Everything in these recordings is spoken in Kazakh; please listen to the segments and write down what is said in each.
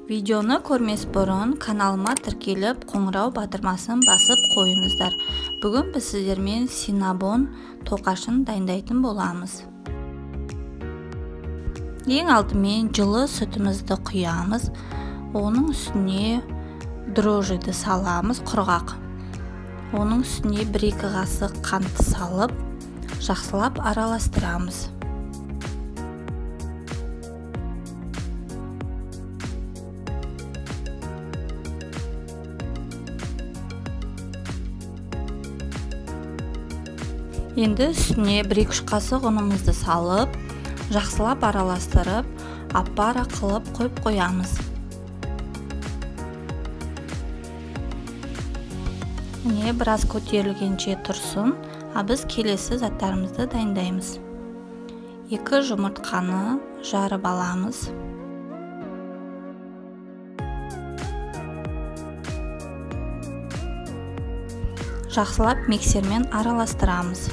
Видеоны көрмес бұрын каналыма тіркеліп, қоңырау батырмасын басып қойыңыздар. Бүгін біз сіздермен синнабон тоқашын дайындайтын боламыз. Ең алдымен жылы сүтімізді құямыз. Оның үстіне дрожжиді саламыз, құрғақ. Оның үстіне 1-2 қасық қантты салып, жақсылап араластырамыз. Енді үстіне 1-2 қасық ұнымызды салып, жақсылап араластырып, аппара қылып қойып қоямыз. Міне біраз көтерілгенше тұрсын, а біз келесі заттарымызды дайындаймыз. 2 жұмыртқаны жарып аламыз. Жақсылап миксермен араластырамыз.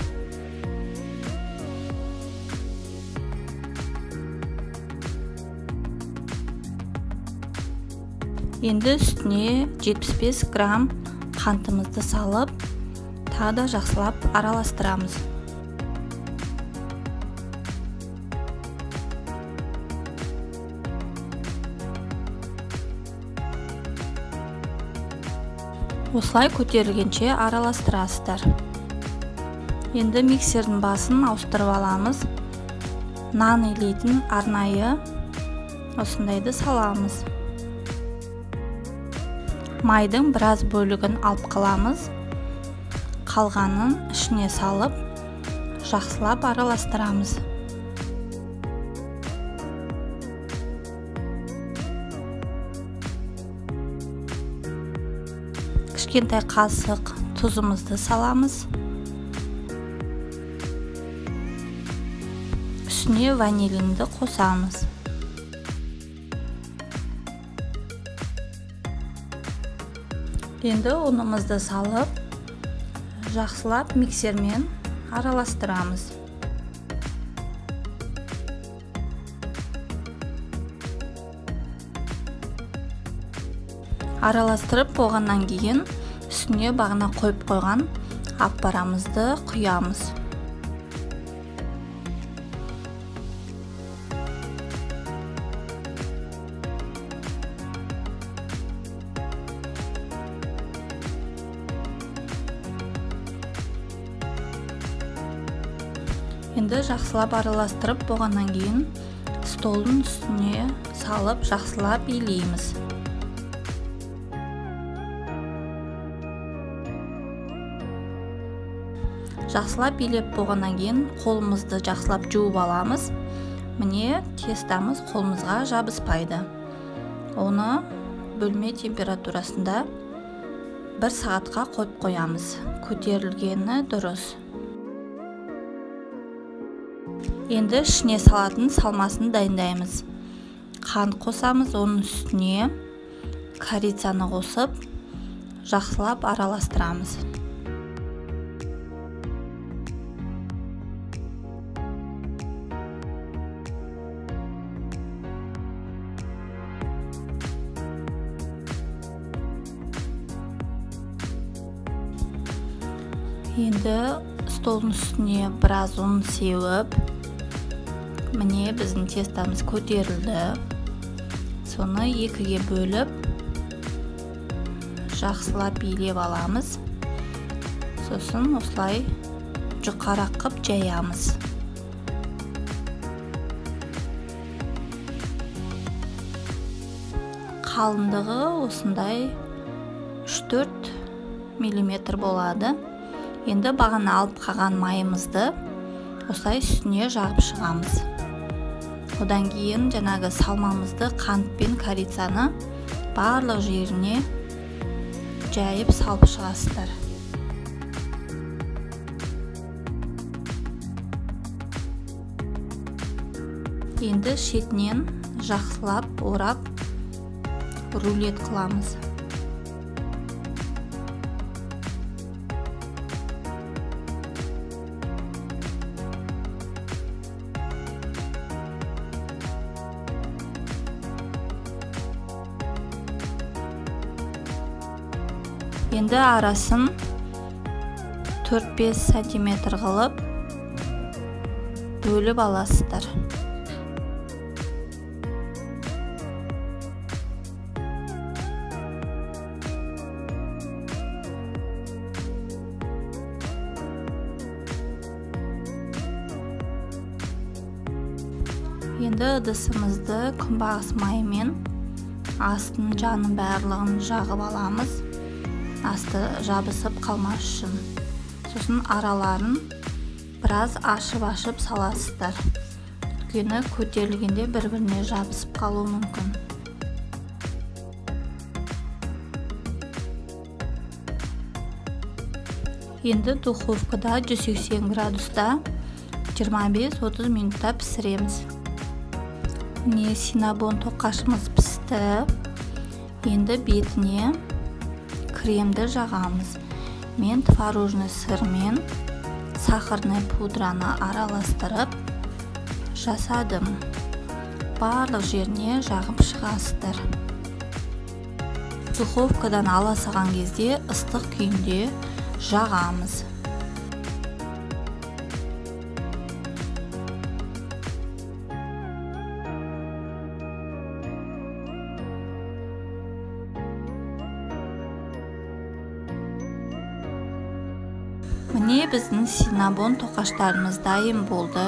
Енді үстіне 75 грамм қантымызды салып, тағы да жақсылап араластырамыз. Осылай көтерілгенше араластырасыздар. Енді миксердің басын ауыстырып аламыз. Нан илейтін арнайы осындайды саламыз. Майдың біраз бөлігін алып қаламыз. Қалғанын ішіне салып, жақсылап араластырамыз. Кішкентай қасық тұзымызды саламыз. Үстіне ванилинді қосамыз. Енді ұнымызды салып, жақсылап миксермен араластырамыз. Араластырып болғаннан кейін үстіне бағана қойып қойған аппарамызды құямыз. Енді жақсылап араластырып болғаннан кейін столдың үстіне салып жақсылап илейміз. Жақсылап илеп болғаннан кейін қолымызды жақсылап жуып аламыз. Міне тестамыз қолымызға жабыспайды. Оны бөлме температурасында 1 сағатқа қойып қоямыз. Көтерілгені дұрыс. Енді ішіне салатын салмасын дайындаймыз. Қант қосамыз, оның үстіне корицаны қосып, жақсылап араластырамыз. Енді столдың үстіне біраз ұн сеуіп, міне біздің тестамыз көтерілді. Соны 2-ге бөліп, жақсылап илеп аламыз. Сосын осылай жұқарақ қып жаямыз. Қалыңдығы осындай 3-4 миллиметр болады. Енді бағана алып қалған майымызды осылай үстіне жағып шығамыз. Одан кейін жаңағы салмамызды қант пен корицаны барлық жеріне жайып салып шығасыздар. Енді шетінен жақсылап орап рулет қыламыз. Енді арасын 4-5 сантиметр қылып бөліп аласыздар. Енді ыдысымызды күнбағыс майымен астын жанын барлығын жағып аламыз. Асты жабысып қалмас үшін. Сосын араларын біраз ашып-ашып саласыздар. Өйткені көтерілгенде бір-біріне жабысып қалуы мүмкін. Енді духовкада 180 градуста 25-30 минутта пісіреміз. Міне синабон тоқашымыз пісті. Енді бетіне кремді жағамыз. Мен творожный сырмен сахарный пудраны араластырып жасадым. Барлық жеріне жағып шығасыздар. Духовкадан ала салған кезде ыстық күйінде жағамыз. Міне біздің синабон тоқаштарымыз дайын болды.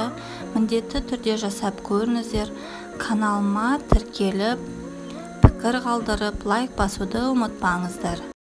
Міндетті түрде жасап көріңіздер. Каналыма тіркеліп, пікір қалдырып, лайк басуды ұмытпаңыздар.